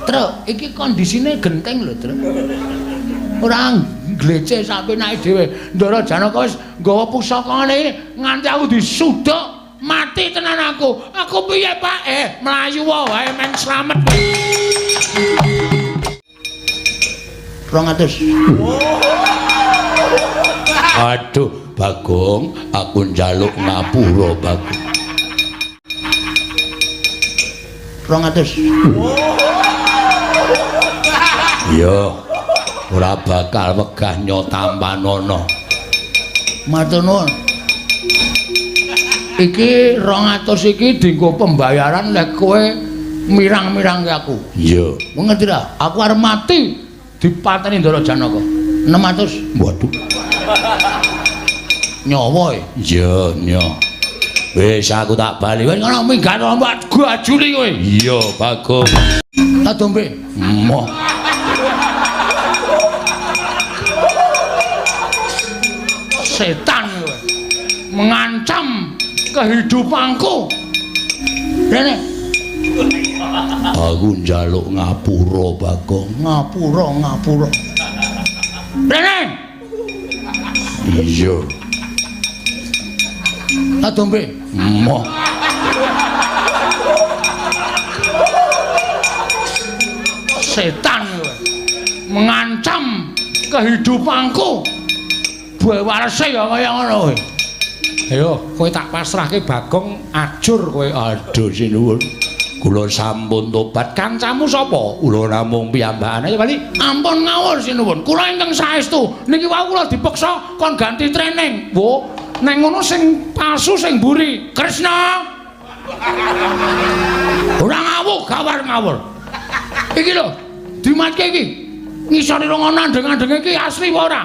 Truk, iki kondisine genting lho, Truk. Ora glece sak penake dhewe. Ndara Janaka wis nggawa pusaka ngene iki nganti aku disuduk mati tenan aku. Aku piye, Pak? Mlayu wae men slamet. 200. Aduh, Bagong, aku njaluk ngapura, Bagong. 200. Iya. Ora bakal wegah nyotampanana. Matur nuwun. Iki 200 iki dienggo pembayaran lek kowe mirang-mirangke aku. Iya. Ngerti ra? Aku arep mati dipateni Ndara Janaka. 600. Waduh. Nyawa e. Iya, nya. Wis aku tak bali. Wis ngono minggat ombak gajuli kowe. Iya, Bagong. Tak dombe. Moh. Setan kowe. Mengancam kehidupanku. Rene. Aku njaluk ngapura, Bagong. Ngapura, ngapura. Rene. Iya. Tak dombe. Moh. Setan kowe. Mengancam kehidupanku. Buwe warese ya kaya ngono kowe. Ayo, kowe tak pasrahke Bagong ajur kowe. Aduh sinuwun. Kula sampun tobat. Kancamu sapa? Kula namung piyambakan. Ayo bali. Ampun ngawur sinuwun. Kula ingkang saestu. Niki wau kula dipeksa kon ganti training. Wo, neng ngono sing palsu sing mburi. Kresna. Ora ngawur, gawar ngawur. Iki lho, dimatke iki. Ngisore rong andeng-andeng iki asli apa ora?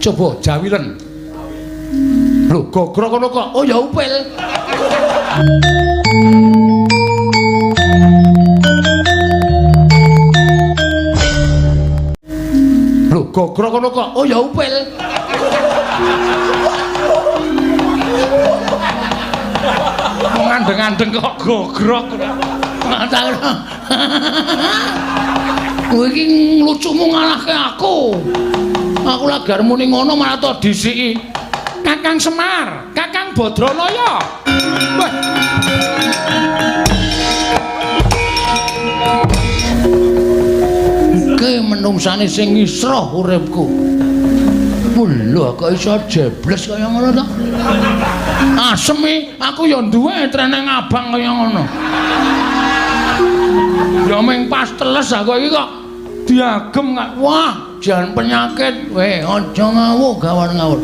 Coba jawilen. Lho, gogrok ngono kok. Oh ya upil. Lho, gogrok ngono kok. Oh ya upil. Wong andeng-andeng kok gogrok. Kowe iki lucumu ngalahke aku. Aku lagi arep muni ngono malah to disiki. Kakang Semar, Kakang Badranaya. Wah. Iki menungsane sing ngisroh uripku. Lho kok iso jebles kaya ngono to? Asem iki, aku ya duwe treneng abang kaya ngono. Ya ming pas teles aku iki kok diagem kok. Wah, jan penyakit. Weh, aja ngawur gawan ngawur.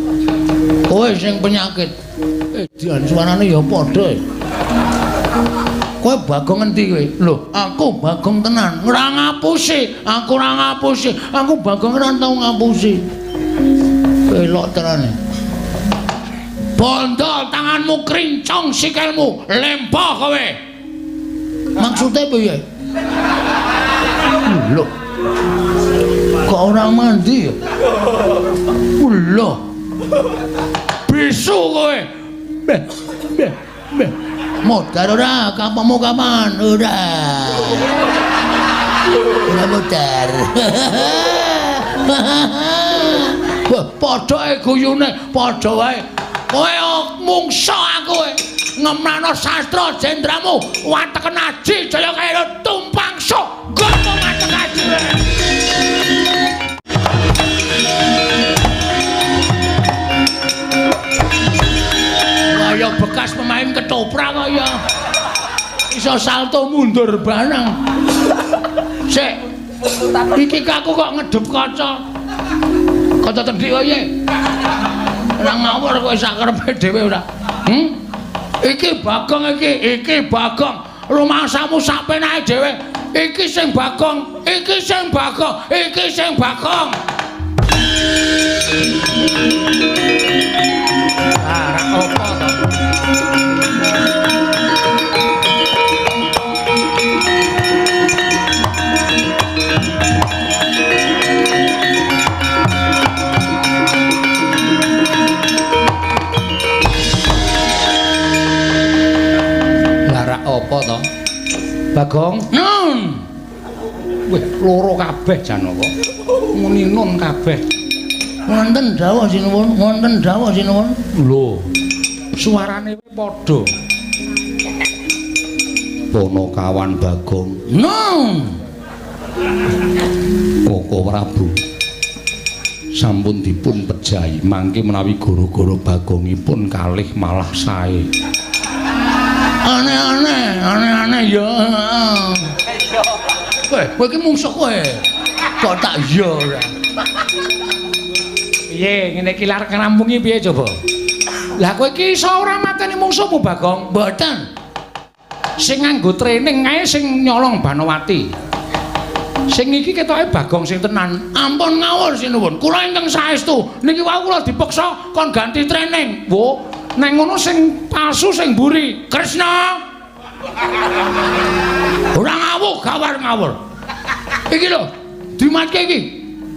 Kowe sing penyakit. Jan suarane ya padha. Kowe Bagong endi kowe? Lho, aku Bagong tenan. Ora ngapusi, aku ora ngapusi. Aku Bagong ora tau ngapusi. Elok tenane. Bondo tanganmu krincong sikilmu, lempoh kowe. Maksude piye? Lho. Kok ora mandi ya? Lho. Bisu kowe. Beh, beh, beh. Modar ora? Kapamu kapan? Ora. Ora modar. Wah, padha e guyune, padha wae. Kowe mungsa aku kowe. Ngemlano sastra jendramu, wateken aji jaya kaya tumpang sok. Gopo matek aji. Kaya bekas pemain ketoprak kaya iso salto mundur barang. Sik. Iki aku kok ngedep kaca. Kaca tendhik wae. Ora ngawur kowe sak karepe dhewe ora. Iki Bagong iki, iki Bagong. Rumangsamu sak penake dhewe. Iki sing Bagong, iki sing Bagong, iki sing Bagong. Ah, ra apa to? Lah ra apa to? Bagong, Nun. Wih, loro kabeh Janaka. Muni nun kabeh. Wonten dawuh sinuwun, wonten dawuh sinuwun. Lho. Suarane padha. Ponokawan Bagong. Nong. Koko Prabu. Sampun dipun pejahi mangke menawi goro-goro bagongipun kalih malah sae. Aneh-aneh, aneh-aneh ya. Kowe, kowe iki mungsuh kowe. Kok tak iya ora. Piye ngene iki lar ngrampungi piye coba? Lah kowe iki iso ora mateni mungsuhmu Bagong? Mboten. Sing nganggo training kae sing nyolong Banowati. Sing iki ketoke Bagong sing tenan. Ampun ngawur sinuwun. Kula ingkang saestu. Niki wau kula dipeksa kon ganti training. Wo, neng ngono sing palsu sing mburi. Kresna. Ora ngawur, gawar ngawur. Iki lho, dimatke iki.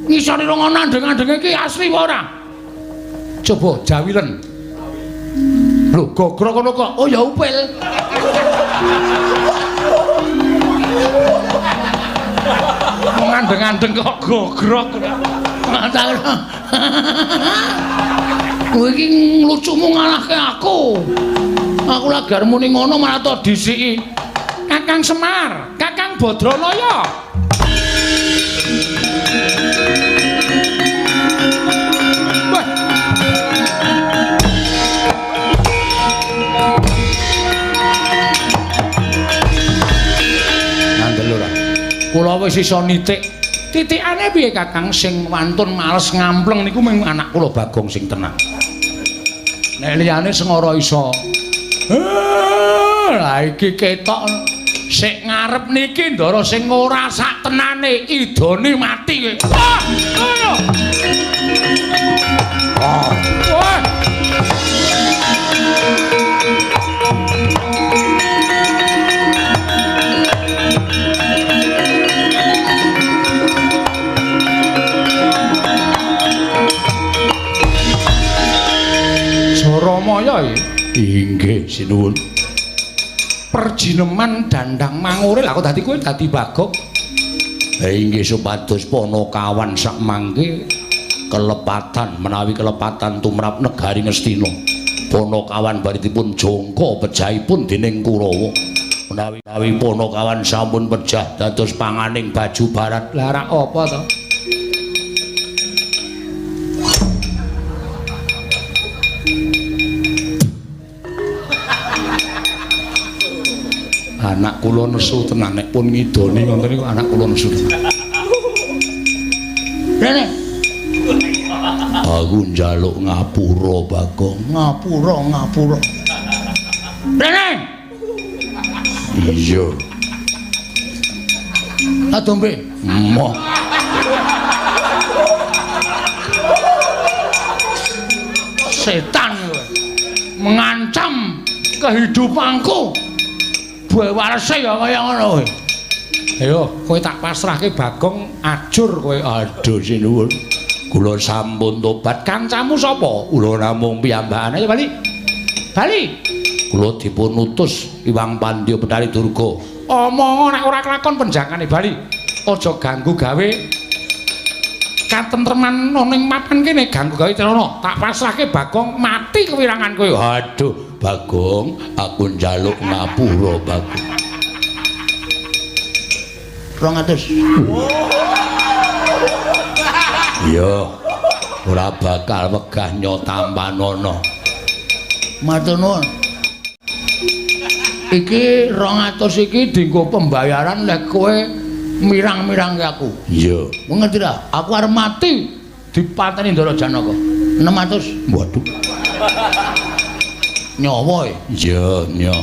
Ngisore rong andeng-andeng iki asli apa ora? Coba jawilen. Lho, gogrok ngono kok. Oh ya upil. Wong andeng-andeng kok gogrok. Kowe iki nglucumu ngalahke aku. Aku lagi arep muni ngono malah to disiki. Kakang Semar, Kakang Badranaya. Wah. Ngandel ora? Kula wis iso nitik. Titikane piye Kakang sing wantun males ngampleng niku mung anak kula Bagong sing tenang. Nek liyane sengara iso. Lah iki ketok sik ngarep niki ndara sing ora sak tenane idone mati kowe. Ah, ayo. Ah. Wah. Jaramaya iki. Inggih sinuwun. Perjineman dandang mangure lha kok dadi kowe dadi Bagong. Inggih supados Ponokawan sak mangke kelepatan menawi kelepatan tumrap negari Ngastina. Ponokawan bari dipun jongko pejahipun dening Kurawa. Menawi Ponokawan sampun pejah dados panganing baju barat. Lah rak apa to? Anak kula nesu tenan nek pun ngidoni ngoten niku anak kula nesu tenan. Rene. Aku njaluk ngapura Bagong, ngapura ngapura. Rene. Iya. Adombe. Moh. Setan kowe. Mengancam kehidupanku. Buwe warese ya kaya ngono kowe. Ayo, kowe tak pasrahke Bagong ajur kowe. Aduh sinuwun. Kula sampun tobat. Kancamu sapa? Kula namung piyambakane. Ayo bali. Bali. Kula dipun utus Iwang Pandya Bethari Durga. Omong nek ora kelakon penjakane bali. Aja ganggu gawe katentreman ana ning mapan kene, ganggu gawe celana. Tak pasrahke Bagong mati kewirangan kowe. Aduh Bagong, aku njaluk ngapura Bagong. 200. Iya, ora bakal wegah nyotampanana. Matur nuwun. Iki 200 iki dienggo pembayaran lek kowe mirang-mirangke aku. Iya. Ngerti ra? Aku arep mati dipateni Ndara Janaka. 600. Waduh. Nyawa e. Iya, nya.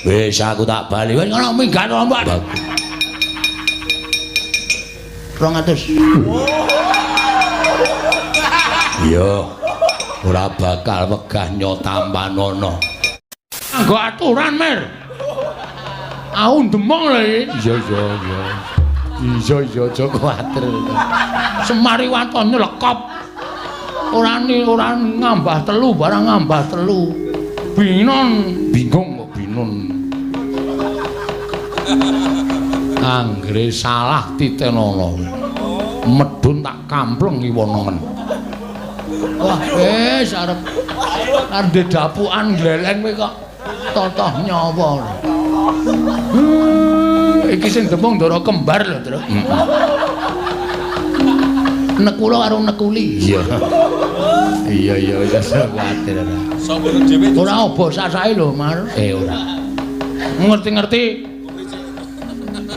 Wis aku tak bali. Wis ngono minggat lombok. 200. Iya. Ora bakal wegah nyotampanana. Anggo aturan, Mir. Aku ndemong lho iki. Iya, iya, iya. Iya, iya, aja kuwatir. Semari waton nyelekop. Ora ora ngambah telu barang ngambah telu. Binon, bingung kok binon. Anggere salah titenono. Medhun tak kampleng iwonongen. Wah, wis arep arep dapukan gleleng kowe kok totoh nyawa. Iki sing demung Ndara kembar lho, Truk. Nekula karo nekuli. Iya. Iya iya wis aja kuwatir ora. Sambel dhewe. Ora obo sasae lho, Mar. Ora. Ngerti-ngerti.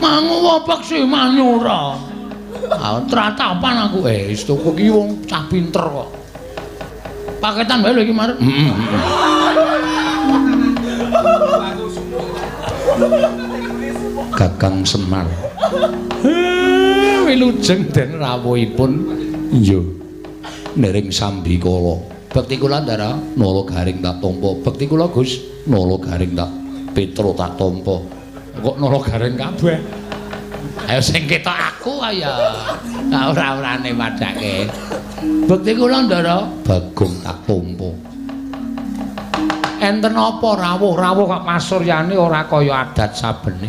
Mangu peksi manyura. Ah, tratapan aku. Wis tuku ki wong cah pinter kok. Paketan wae lho iki, Mar. Heeh. Kakang Semar. Wilujeng den rawuhipun. Iya. Nering sambikala. Bekti kula Ndara, nala garing tak tampa. Bekti kula Gus, nala garing tak Petro tak tampa. Kok nala garing kabeh? Ayo sing ketok aku ayo. Ora-orane padake. Bekti kula Ndara, Bagong tak tampa. Enten apa rawuh-rawuh kok pasuryane ora kaya adat sabene.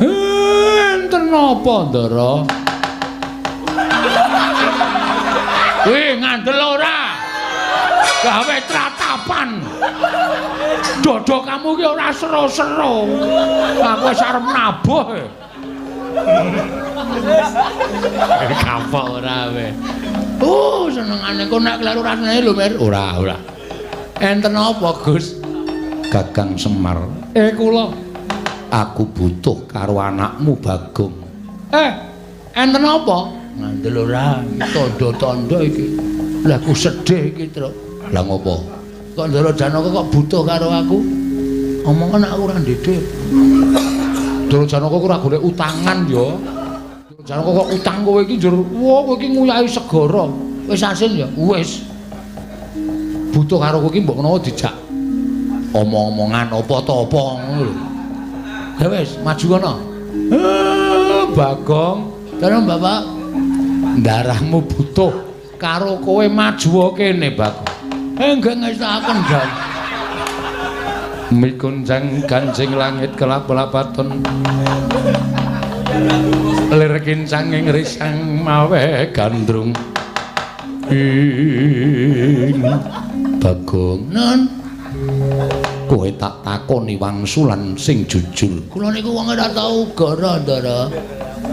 Enten apa Ndara? Wih, ngandel ora? Gawe tratapan. Dodo kamu ki ora sero-sero. Aku wis arep nabuh. Kapok ora kowe. Senengane kok nek kleru rasane lho, Mir. Ora, ora. Enten apa, Gus? Kakang Semar. Kula. Aku butuh karo anakmu Bagong. Enten apa? Ngandel ora, tandha-tandha iki. Lah aku sedih iki, Truk. Lah ngopo? Kok Ndara Janaka kok butuh karo aku? Omongan aku ora ndhedhe. Ndara Janaka kok ora golek utangan ya. Ndara Janaka kok utang kowe iki njur, wah kowe iki nguyahi segara. Wis asin ya? Wis. Butuh karo kowe iki mbok menawa dijak omong-omongan apa ta apa ngono lho. Ya wis, maju kono. Bagong, dalem Bapak. Ndarahmu butuh karo kowe maju kene, Bagong. Nggih ngestakaken, Jan. Mikunjang kancing langit kelap-lapaton. Lir kincang ing risang mawe gandrung. Ing Bagong, nun kowe tak takoni wangsulan sing jujur. Kula niku wong ora tau gara, Ndara.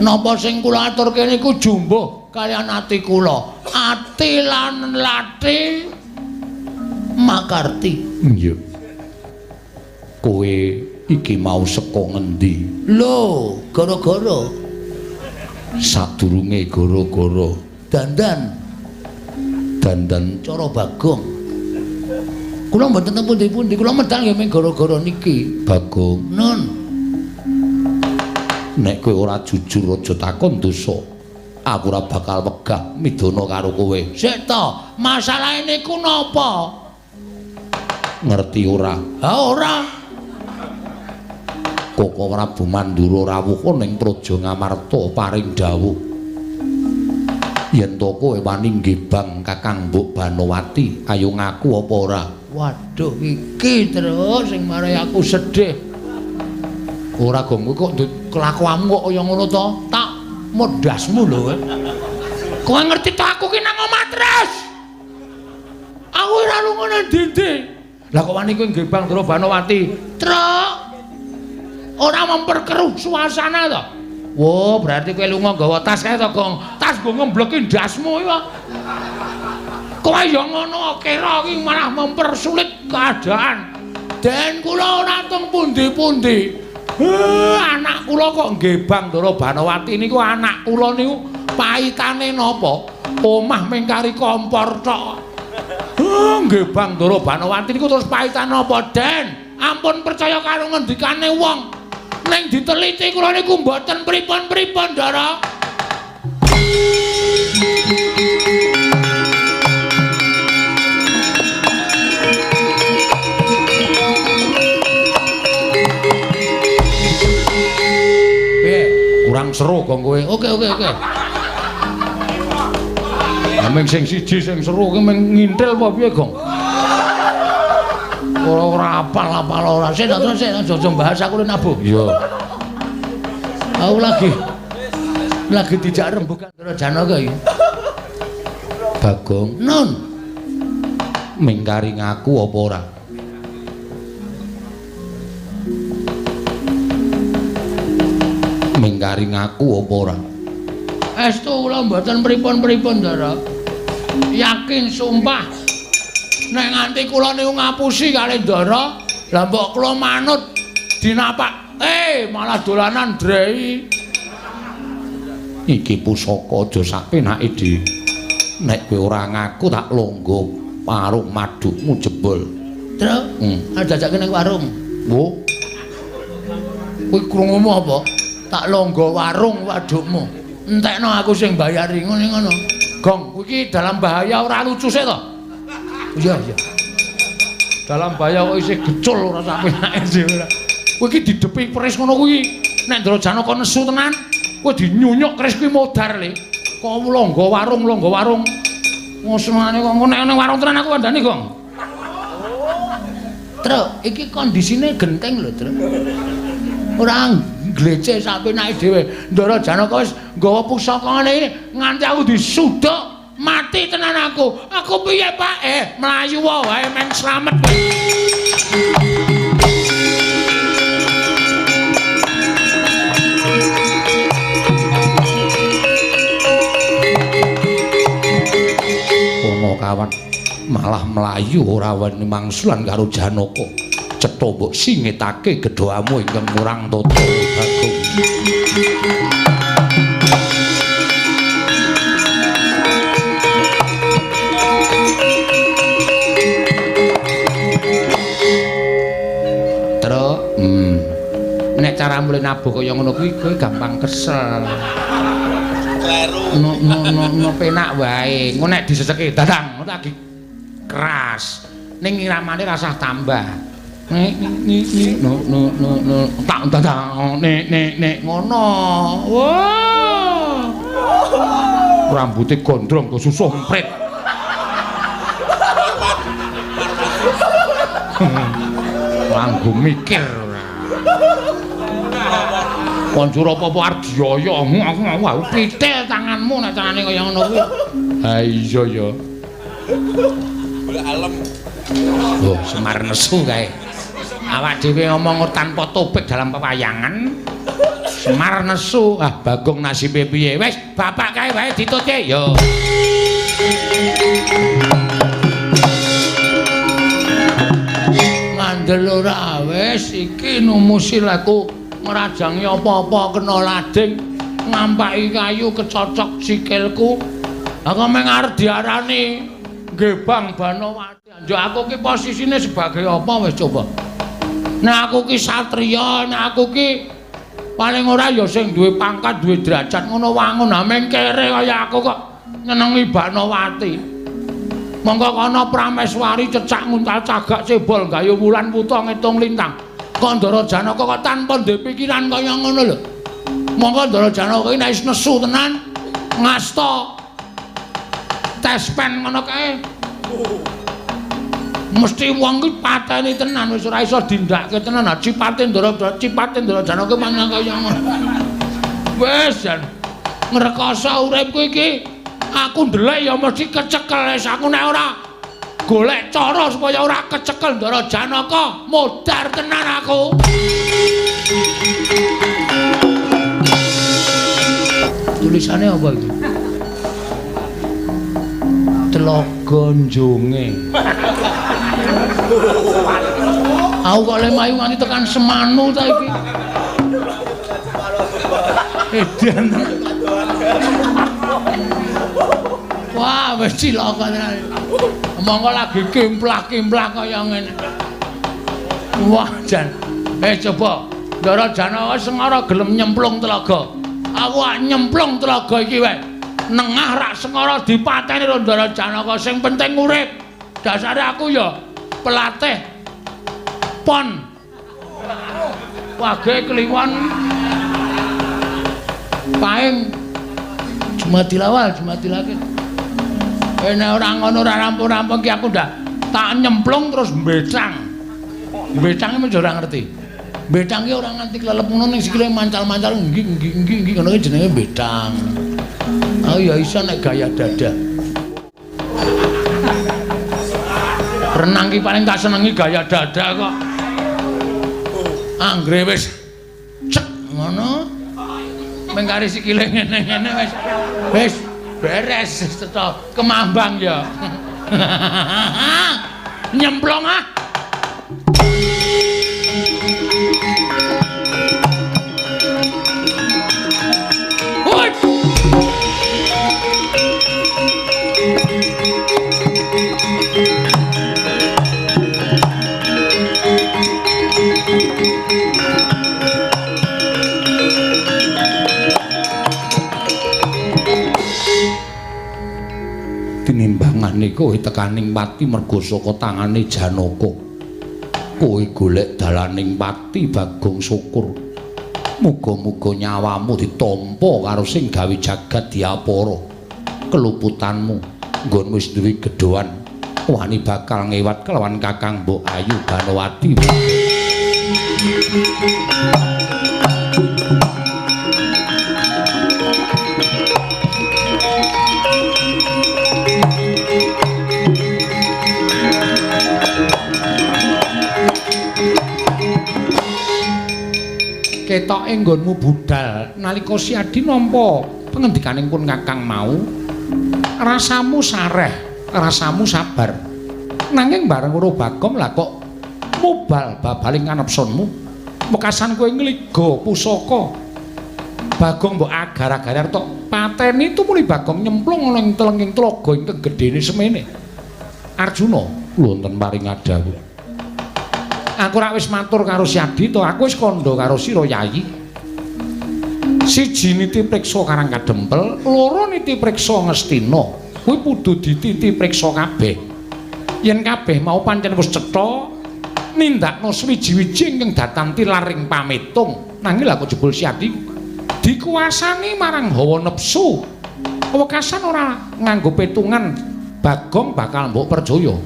Napa sing kula aturke niku jumbuh kaliyan ati kula. Ati lan lati makarti. Iya. Kowe iki mau saka ngendi? Lho, gara-gara. Sadurunge gara-gara dandan. Dandan cara Bagong. Kula mboten teng pundi-pundi, kula medal nggih mung gara-gara niki. Bagong, nun. Nek kowe ora jujur aja takon dosa. Aku ora bakal wegah midana karo kowe. Sik to, masalahe niku napa? Ngerti ora? Ha ora. Koko Prabu Mandura rawuh ning Praja Ngamarta paring dawuh. Yen to kowe wani nggebang Kakang Mbok Banowati, ayo ngaku apa ora? Waduh, iki terus sing marai aku sedih. Ora gong kowe kok kelakuanmu kok kaya ngono to? Tak modasmu lho kowe. Kowe ngerti to aku ki nang omah terus. Aku ora lunga nang ndi-ndi. Lah kok wani kowe nggebang Ndara Banowati? Truk. Ora memperkeruh suasana to. Wo, berarti kowe lunga nggawa tas kae to, Gong. Tas nggo ngembleki ndasmu iki kok. Kowe ya ngono kira iki malah mempersulit keadaan. Den kula ora teng pundi-pundi. Anak kula kok nggebang Ndara Banowati niku anak kula niku paitane napa? Omah mung kari kompor tok. Nggebang Ndara Banowati niku terus paitan napa, Den? Ampun percaya karo ngendikane wong. Ning diteliti kula niku mboten pripun-pripun, Ndara. Piye? Kurang seru kok kowe. Oke, oke, oke. Lah ming sing siji sing seru ki ming ngintil apa piye, Gong? Ora apal-apal ora. Sik tak terus sik aja bahas aku nabuh. Iya. Aku lagi dijak rembugan Ndara Janaka iki. Bagong, Nun. Mingkari ngaku apa ora? Mingkari ngaku apa ora? Estu kula mboten pripun-pripun, Ndara. Yakin sumpah. Nek nganti kula niku ngapusi kali Ndara, lha mbok kula manut dinapak. Malah dolanan drei. Iki pusaka aja sak penake dhewe. Nek kowe ora ngaku tak longgo warung madukmu jebol. Truk, ajajake ning warung. Wo. Kowe krungumu apa? Tak longgo warung wadukmu. Entekno aku sing bayari ngene ngono. Gong, kowe iki dalam bahaya ora lucu sik to? Iya, iya. Dalam bahaya kok isih gecul ora sak penake dhewe ora. Kowe iki didepi keris ngono kuwi. Nek Ndara Janaka nesu tenan, kowe dinyunyuk keris kuwi modar le. Kok longgo warung, longgo warung. Ngosenane kok nek nang warung tenan aku kandhani, Gong. Truk, iki kondisine genteng lho, Truk. Ora glece sak penake dhewe. Ndara Janaka wis nggawa pusaka ngene iki nganti aku disuduk mati tenan aku. Aku piye, Pak? Mlayu wae men slamet. Kawan malah mlayu ora weni mangsulan karo Janaka. Cetha mbok singitake gedhamu ingkang murang tata Bagong. Truk, nek cara mulih nabuh kaya ngono kuwi kowe gampang kesel. No no no no penak wae. Engko nek diseseki dadang ngono lagi keras. Ning iramane rasah tambah. Nek ni ni no no no no tak dadang nek nek nek ngono. Wah. Rambute gondrong kok susuh emprit. Langgo mikir ora. Konjur apa-apa arep dioyo aku pitil tanganmu nek tangane kaya ngono kuwi. Ha iya ya. Golek alem. Oh, Semar nesu kae. Awak dhewe ngomong tanpa topik dalam pewayangan. Semar nesu. Ah, Bagong nasibe piye? Wis, bapak kae wae ditutke. Yo. Ngandel ora wis iki numusi laku ngrajangi apa-apa kena lading ngampaki kayu kecocok sikilku. Aku meng arep diarani Gebang Banowati. Njuk aku ki posisine sebagai apa wis coba. Nek aku ki satriya, nek aku ki paling ora ya sing duwe pangkat, duwe derajat ngono wangun. Ha meng kere kaya aku kok nyenengi Banowati. Monggo kono Prameswari cecak nguntal cagak cebol gayu wulan wuta ngitung lintang. Kok Ndara Janaka kok tanpa ndek pikiran kaya ngono lho. Monggo Ndara Janaka iki nek wis nesu tenan ngasta tespen ngono kae. Mesti wong ki pateni tenan wis ora iso dindake tenan. Ha cipate Ndara cipate Ndara Janaka mangan kaya ngono. Wis jan ngrekoso uripku iki. Aku ndelek ya mesti kecekel wis aku nek ora golek cara supaya ora kecekel Ndara Janaka modar tenan aku. Tulisane apa iki? Telaga Njonge. Aku kok le mayu nganti tekan Semanu ta iki. Edan. Wah, wis cilaka tenan. Monggo lagi kimplah-kimplah kaya ngene. Wah, jan. Coba Ndara Janaka sengara gelem nyemplung telaga. Aku ak nyemplung telaga iki wae. Nengah rak sengara dipateni karo Ndara Janaka, sing penting urip. Dasare aku ya pelatih pon. Wage kliwon paing Jumadilawal, Jumadilakir. Nek ora ngono ora rampung-rampung ki aku ndak tak nyemplung terus mbecang. Mbecang iki ora ngerti. Betang ki ora nganti klelep ngono ning sikile mancal-mancal nggih nggih nggih nggih ngono ki jenenge betang. Oh ya iso nek gaya dada. Renang ki paling tak senengi gaya dada kok. Anggere wis cek ngono. Mengkari sikile ngene-ngene wis wis beres cetha kemambang ya. Nyemplung ah. Tinimbangane kowe tekaning pati mergo saka tangane Janaka. Kowe golek dalaning pati Bagong Syukur. Muga-muga nyawamu ditampa karo sing gawe jagat diapara. Keluputanmu nggon wis duwe gedhoan wani bakal ngewat kelawan Kakang Mbok Ayu Banowati. Ketoke nggonmu budal nalika Siadi nampa pengendikaning pun Kakang mau, rasamu sareh, rasamu sabar. Nanging bareng weruh Bagong lah kok mubal babaling kanepsunmu. Wekasan kowe ngliga pusaka. Bagong mbok agar-agar tok pateni tumuli Bagong nyemplung ana ing telenging tlaga ingkang gedene semene. Arjuna wonten paring adhawuh. Aku rak wis matur karo Siadi to, aku wis kandha karo sira Yayi. Siji niti priksa Karang Kadempel, loro niti priksa Ngastina. Kuwi kudu dititi priksa kabeh. Yen kabeh mau pancen wis cetha nindakno suwiji-wiji ingkang datan tilar ing pametung. Nanging lha kok jebul Siadi dikuasani marang hawa nepsu. Wekasan ora nganggo petungan Bagong bakal mbok percaya.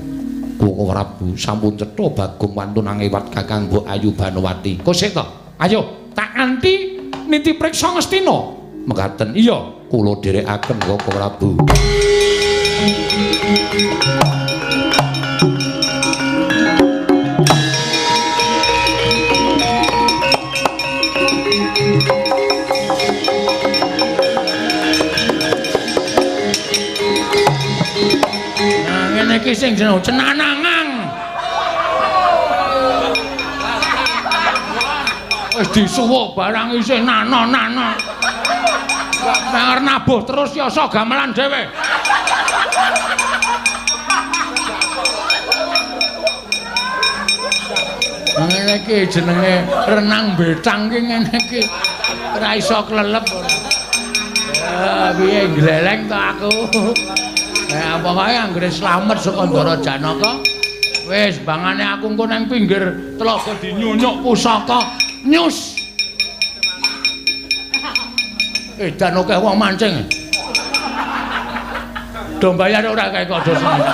Koko Prabu sampun cetha Bagong wantun angewat Kakang Mbok Ayu Banowati. Kosek to? Ayo, tak anti niti priksa Ngastina. Mekaten. Iya, kula dherekaken Koko Prabu. Iki sing jeneng cenanangan. Wis disuwuk barang isih nano-nano. Manger nabuh terus yasa gamelan dhewe. Ngene iki jenenge renang betang ki ngene iki. Ora iso klelep ora. Ya piye gleleng to aku. Nah, pokoke anggere slamet saka Ndara Janaka, wis bangane aku engko nang pinggir telaga dinyunyuk pusaka nyus. Edan akeh wong mancing. Do bayar ora kae kok do seneng.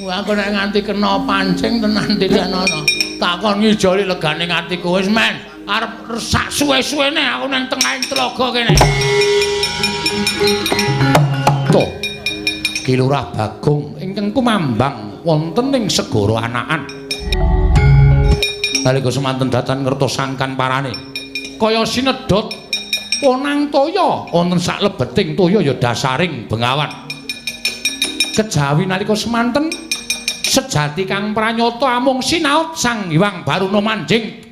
Wah, aku nek nganti kena pancing tenan dilenono. Takon ngijoli legane atiku wis men. Arep sak suwe-suwene aku nang tengahing telaga kene. Tuh. Ki Lurah Bagong ingkang kumambang wonten ing segara Anakan. Nalika semanten datan ngertos sangkan parane. Kaya sinedhot ponang toya wonten sak lebeting toya ya dasaring bengawan. Kejawi nalika semanten sejati kang pranyata amung sinaut Sang Hyang Baruna manjing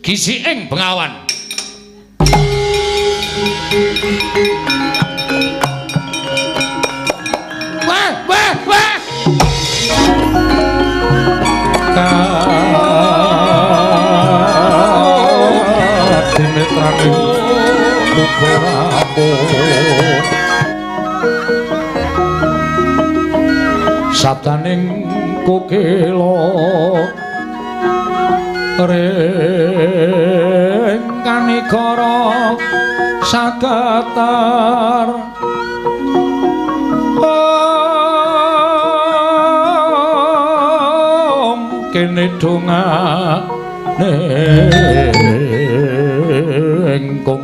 gisiking bengawan. Weh, weh, weh. Kadimetraning muga rampung. Sabdaning kokela ring kanikara sakatar om kene dongane engkung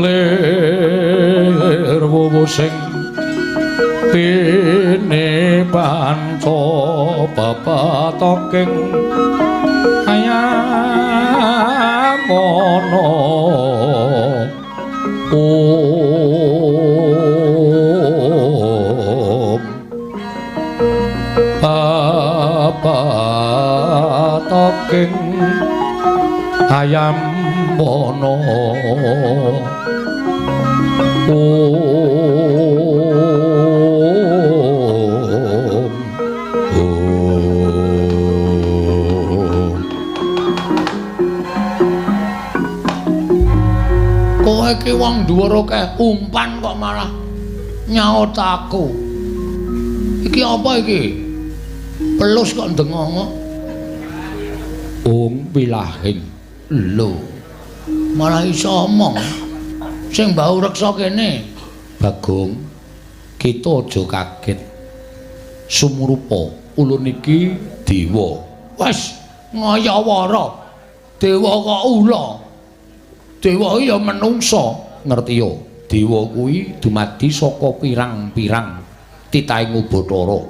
lir wuwu sing tine panca pepetoking ayamono om pepetoking ayamono om om. Kowe iki wong dhuwur akeh umpan kok malah nyaut aku. Iki apa iki? Pelus kok ndengongok. Ung wilahing. Lho. Malah iso omong. Sing mbau reksa kene. Bagong, kita aja kaget. Sumurupa ulun iki dewa. Wes ngayawara. Dewa kok ula. Dewa ya menungsa, ngerti ya? Dewa kuwi dumadi saka pirang-pirang titahing Bathara.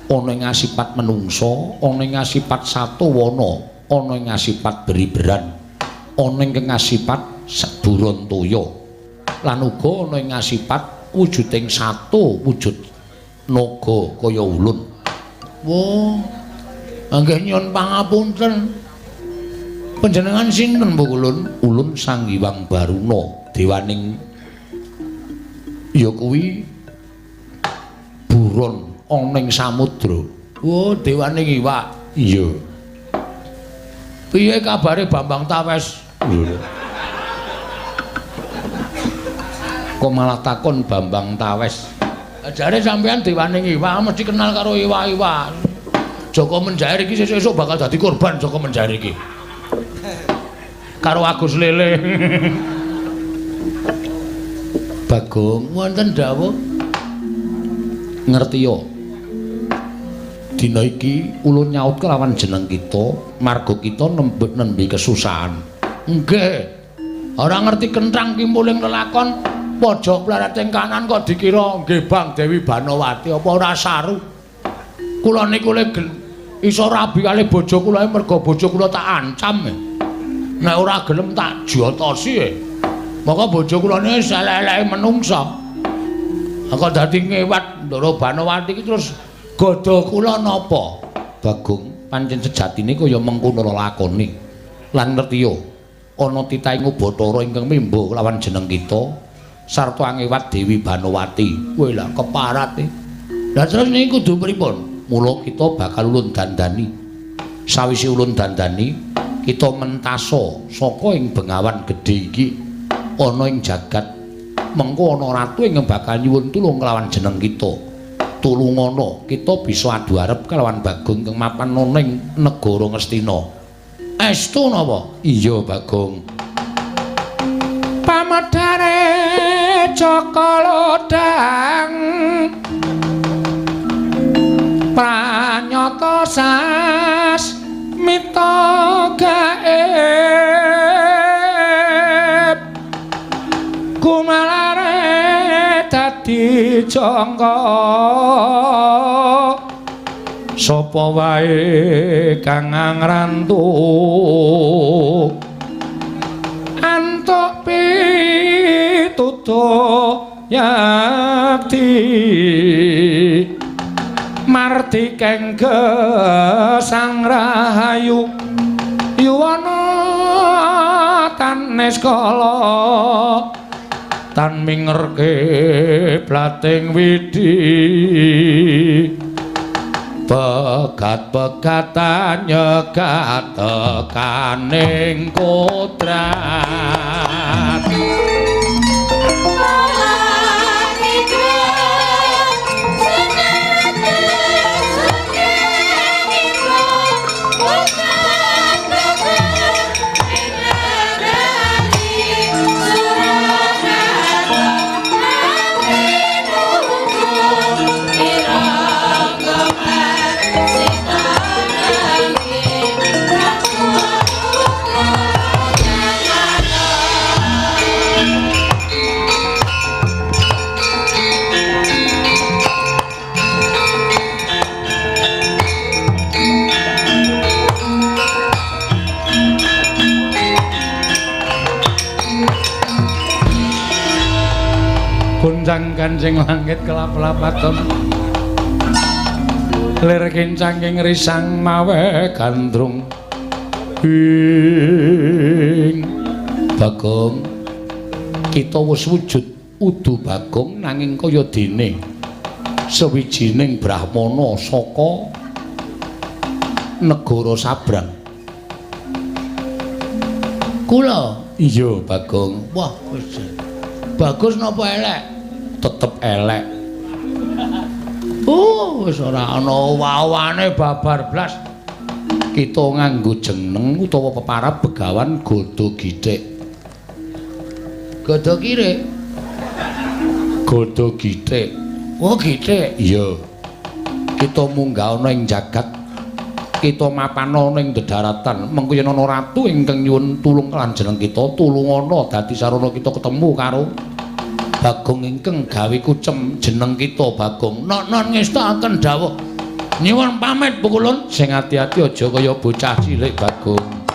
Ana ing asipat menungsa, ana ing asipat satawana, ana ing asipat beriberan, ana ing asipat Burantaya. Lan uga ana ing asipat wujuding sato wujud naga kaya ulun. Wah, nggih nyuwun pangapunten. Panjenengan sinten Bu Ulun? Ulun Sang Hyang Baruna, dewaning ya kuwi buron ana ing samudra. Oh, dewaning iwak. Iya. Piye kabare Bambang Tawes? Lho. Kok malah takon Bambang Tawes? Jare sampean dewaning iwak mesti kenal karo iwak-iwak. Joko Menjair iki sesuk-esuk bakal dadi korban Joko Menjair iki. Karo Agus Lele. Bagong, wonten dawuh. Ngerti ya? Dina iki ulun nyaut kelawan jeneng kita, marga kita nembe kesusahan. Nggih. Ora ngerti kenthang kimpuling lelakon pojok pleret kanan kok dikira nggih Bang Dewi Banowati apa ora saru. Kula niku le iso rabi kali bojo kula mergo bojo kula tak ancam. Nek ora gelem tak jotosi. Maka bojo kula niki selek-eleke menungsa. Kok dadi ngewat Ndara Banowati iki terus godha kula napa? Bagong, pancen sejatine kaya mengkono lelakone. Lan ngerti ya, ana titahing Bathara ingkang memba lawan jeneng kita sarta angewat Dewi Banowati. Kowe lah keparat e. Lah terus niki kudu pripun? Mula kita bakal ulun dandani. Sawise ulun dandani, kita mentasa saka ing bengawan gedhe iki ana ing jagat. Mengko ana ratu ingkang bakal nyuwun tulung kelawan jeneng kita. Tulungana kita bisa adu arep kelawan Bagong ingkang mapan ana ing negara Ngastina. Estu napa? Iya, Bagong. Pamedare Jaka Lodhang pranyata sasmita gaib kumalare dadi jangka sapa wae kang ngrantu antuk pitutuh yakti mardikeng gesang rahayu yuwana tan niskala tan mingerke blating widi pegat-pegatan nyegat tekaning kodrat. Surah Goncang ganjing langit kelap-lapaton. Lir kincanging risang mawe gandrung. Ing Bagong, kita wis wujud udu Bagong nanging kaya dene sawijining brahmana saka negara sabrang. Kula? Iya, Bagong. Wah, wis. Bagus napa elek? Tetep elek. Oh, wis ora ana wawane babar blas. Kita nganggo jeneng utawa peparab Begawan Godo Githik. Godo kirik? Godo Githik. Oh, githik. Iya. Kita munggah ana ing jagat. Kita mapan ana ing dedaratan. Mengko yen ana ratu ingkang nyuwun tulung lan jeneng kita, tulungana dadi sarana kita ketemu karo Bagong ingkang gawe kucem jeneng kita Bagong. Non ngestakaken dawuh. Nyuwun pamit Pukulun. Sing ati-ati aja kaya bocah cilik Bagong.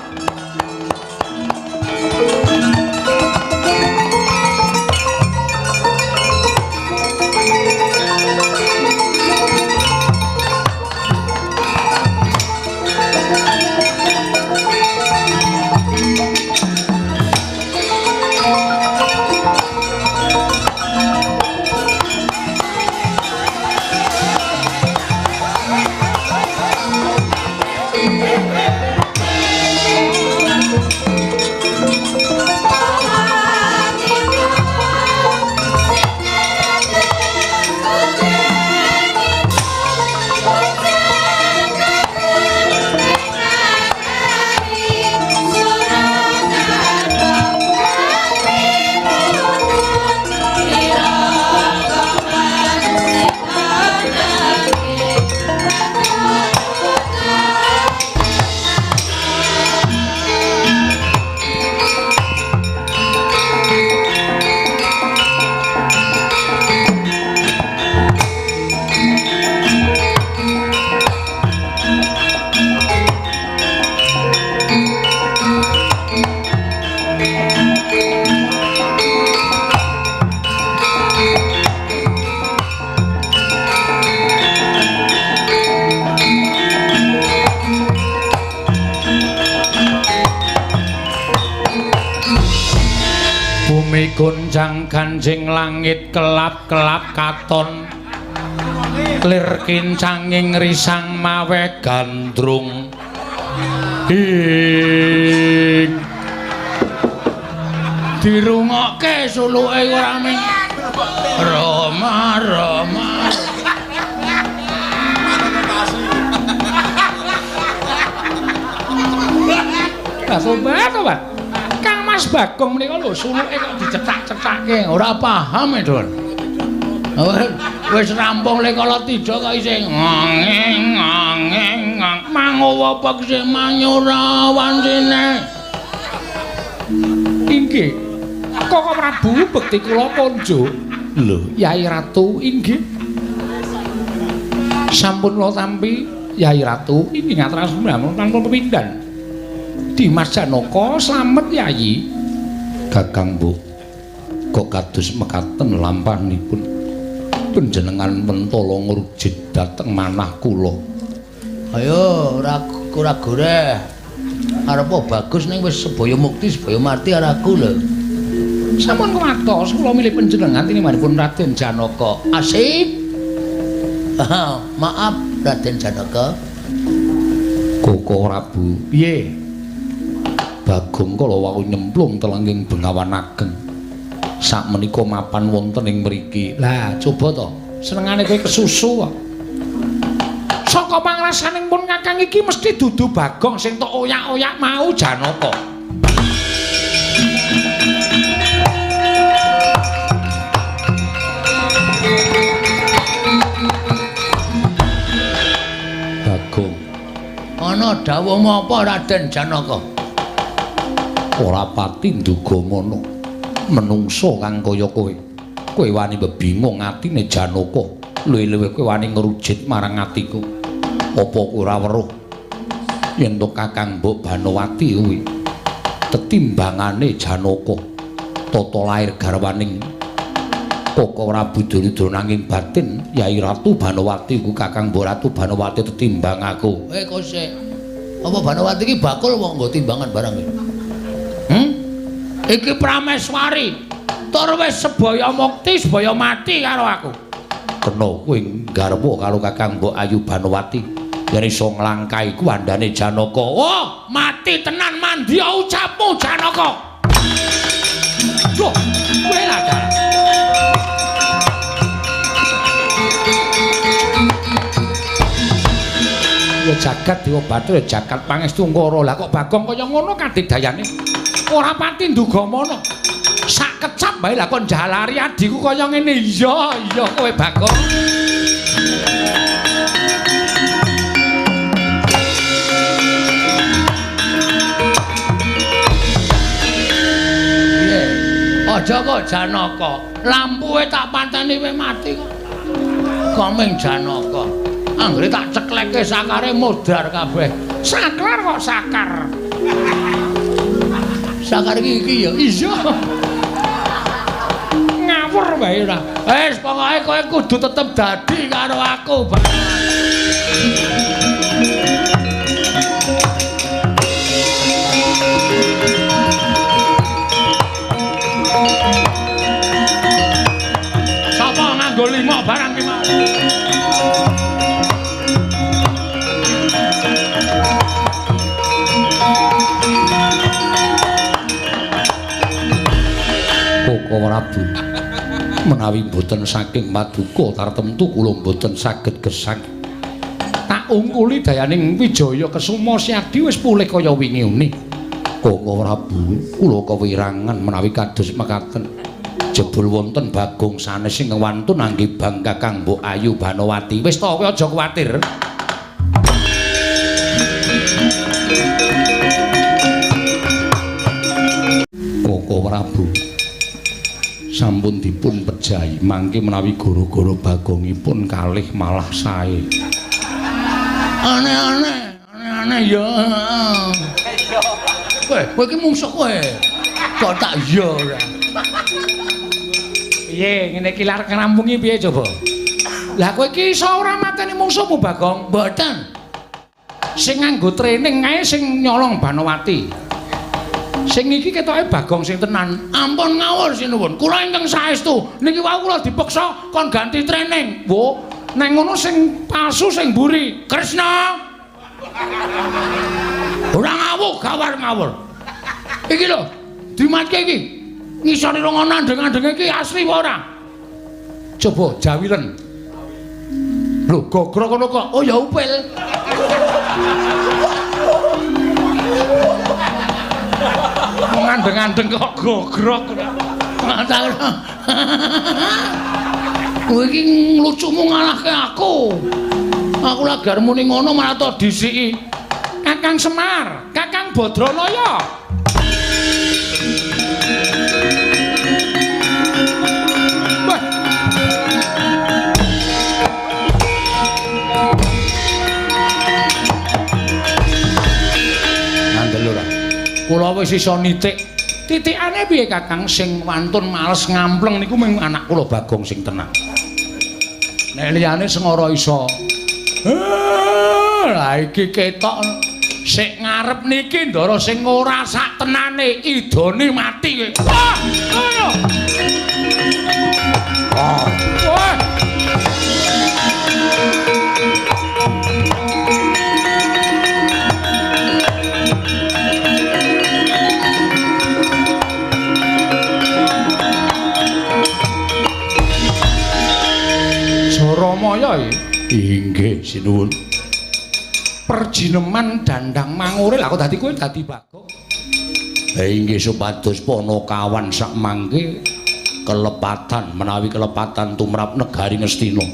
Goncang ganjing langit kelap-kelap katon. Lir kincanging risang mawe gandrung. Ing dirungokke suluke ora ming Rama Rama. Sobat, sobat. Kang Mas Bagong menika lho suluke kok dicetak-cetake, ora paham e, Dun. Wis rampung le kala tida kok isih ngeng ngeng ngeng mangowo apa isih manyura wancine. Inggih. Koko Prabu bekti kula konjo. Lho, Yai Ratu inggih. Sampun kula tampi Yai Ratu inggih ngaturaken sembah tanpa pepindhan. Dimas Janaka slamet Yayi. Kakang Mbok kok kados mekaten lampanipun panjenengan mentala ngrujit dhateng manah kula. Ayo ora ora goreh. Arepa bagus ning wis sebaya mukti sebaya mati araku lho. Sampun kuwatos kula milih panjenengan tinimanipun Raden Janaka. Asik. Maaf Raden Janaka. Koko Prabu. Piye? Bagong kala wau nyemplung telenging Bengawan Ageng. Sakmenika mapan wonten ing mriki. Lah, coba to. Senengane kowe kesusu kok. Saka pangrasaning pun Kakang iki mesti dudu Bagong sing tok oyak-oyak mau Janaka. Bagong. Ana dawuhmu apa Raden Janaka? Ora pati nduga ngono. Menungso kang kaya kowe. Kowe wani bebingung atine Janaka. Luwih-luwih kowe wani ngrujit marang atiku. Apa kowe ora weruh yen to Kakang Mbok Banowati kuwi tetimbangane Janaka tata lair garwaning Koko Prabu Duryudana nanging batin Yai Ratu Banowati iku Kakang Mbok Ratu Banowati tetimbang aku. Kok sik. Apa Banowati iki bakul wong nggo timbangan barang iki? Iki Prameswari. Tur wis sebaya mukti, sebaya mati karo aku. Kena kowe nggarwa karo Kakang Mbok Ayu Banowati. Yen iso nglangkai kuwandane Janaka. Oh, mati tenan mandi ucapmu Janaka. Duh, kowe lah dalah. Ya jagat Dewa Bathara, ya jagat pangestu Ngara. Lah kok Bagong kaya ngono kadigdayane? Ora pati ndugamana. Sak kecap bae lah kok njalari adhiku kaya ngene. Iya, iya kowe Bagong. Piye? Aja kok Janaka. Lampuwe tak pateni kowe mati kok. Komeng Janaka. Anggere tak cekleke sakare modar kabeh. Saklar kok sakar. Sakar iki ya. Iya. Ngawur wae ora. Wis pokoke kowe kudu tetep dadi karo aku. Sapa nganggo lima barang ki mau? Koko Prabu, menawi mboten saking paduka tartemtu kula mboten saged gesang. Tak ungkuli dayaning Wijaya Kesuma Siadi wis pulih kaya wingi uni. Koko Prabu, kula kewirangan menawi kados mekaten. Jebul wonten Bagong sanes sing wantun angge bang Kakang Mbok Ayu Banowati. Wis to kowe aja kuwatir. Koko Prabu, sampun dipun pejahi mangke menawi gara-gara bagongipun kalih malah sae. Aneh-aneh, aneh-aneh ya. Kowe, kowe iki mungsuh kowe. Kok tak iya ora. Piye ngene iki lar ngrampungi piye coba? Lah kowe iki iso ora mateni mungsuhmu Bagong? Mboten. Sing nganggo training kae sing nyolong Banowati. Sing iki ketoke Bagong sing tenan. Ampun ngawur sinuwun. Kula ingkang saestu. Niki wau kula dipeksa kon ganti training. Wo, neng ngono sing palsu sing mburi. Kresna. Ora ngawur, gawar ngawur. Iki lho, dimatke iki. Ngisore rong andeng-andenge iki asli apa ora? Coba jawilen. Lho, gogrok ngono kok. Oh ya upil. Ngandeng-andeng kok gogrok. Kowe iki lucumu ngalahke aku. Aku lagi muni ngono malah to disiki. Kakang Semar, Kakang Badranaya. Wah. Ngandel ora? Kula wis iso nitik. Titikane piye Kakang sing wantun males ngampleng niku mung anak kula Bagong sing tenang. Nek liyane sengara iso. Lah iki ketok sik ngarep niki ndara sing ora sak tenane idone mati kowe. Wah, ngono. Wah. Wah. Jaramaya inggih sinuwun. Perjineman dandang mangure lha kok dadi kowe dadi Bagong. Inggih supados Panakawan sak mangke kelepatan menawi kelepatan tumrap negari Ngastina.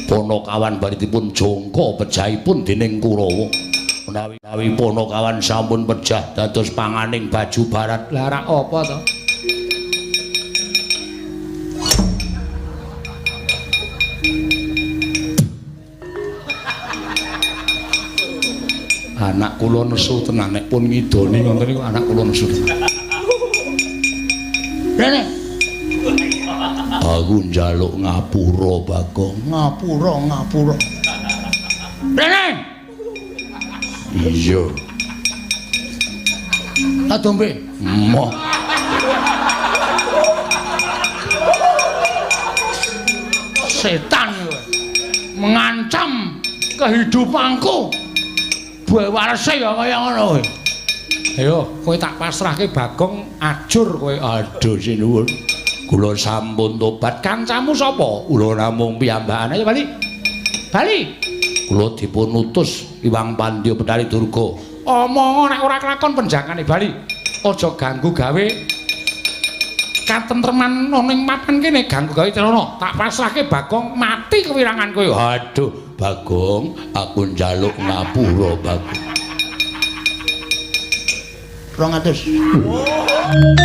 Panakawan bari dipun jangka pejahipun dening Kurawa. Menawi Panakawan sampun pejah dados panganing baju barat. Lah rak apa to? Anak kula nesu tenan nek pun ngidoni ngoten niku anak kula nesu. Rene. Aku njaluk ngapura, Bagong. Ngapura, ngapura. Rene. Iya. Tak dombe. Moh. Setan kowe. Mengancam kehidupanku. Buah warese ya kaya ngono kowe. Ayo, kowe tak pasrahke Bagong ajur kowe. Aduh sinuwun. Kula sampun tobat. Kancamu sapa? Kula namung piyambakan. Ayo bali. Bali. Kula dipun utus Iwang Pandya Bethari Durga. Omong nek ora kelakon penjakane bali. Aja ganggu gawe katentreman ning papan kene, ganggu gawe celana. Tak pasrahke Bagong mati kewirangan kowe. Aduh, Bagong, aku njaluk ngapura, Bagong. 200.